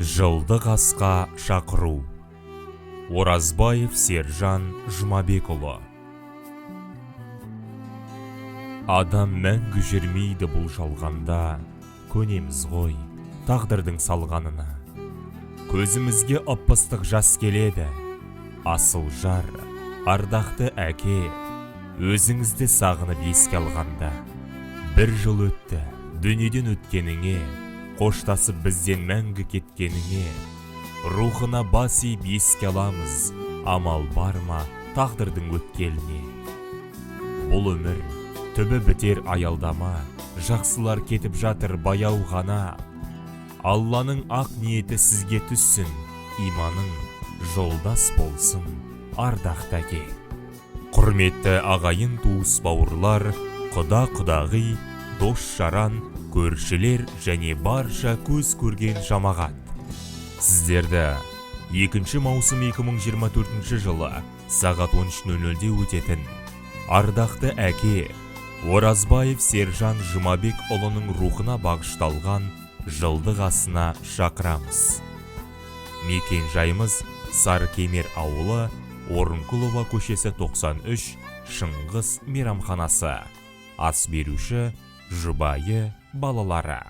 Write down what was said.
Жылдық асқа шақыру. Оразбаев Сержан Жұмабекұлы. Адам мәңгі жүрмейді бұл жалғанда, көнеміз ғой тағдырдың салғанына. Көзімізге ып-ыстық жас келеді. Асыл жар, ардақты әке, өзіңізді сағынып еске алғанда. Бір жыл өтті дүниеден өткеніңе, қоштасып бізден мәңгі кеткеніңе. Рухына бас иіп еске аламыз, амал бар ма тағдырдың өткеліне? Бұл өмір түбі бітер аялдама, жақсылар кетіп жатыр баяу ғана. Алланың ақ ниеті сізге түссін, иманың жолдас болсын, ардақты әке. Құрметті ағайын, туыс, бауырлар, құда, құдағи, дос, жаран, көршілер және барша көз көрген жамағат, сіздерді 2 маусым 2024 жылы сағат 13:00-де өтетін ардақты әке Оразбаев Сержан Жұмабекұлының рухына бағышталған жылдық асына шақырамыз. Мекен жайымыз: Сарыкемер ауылы, Орынқұлова көшесі, 93, Шыңғыс мейрамханасы. Ас беруші: жұбайы, балалары.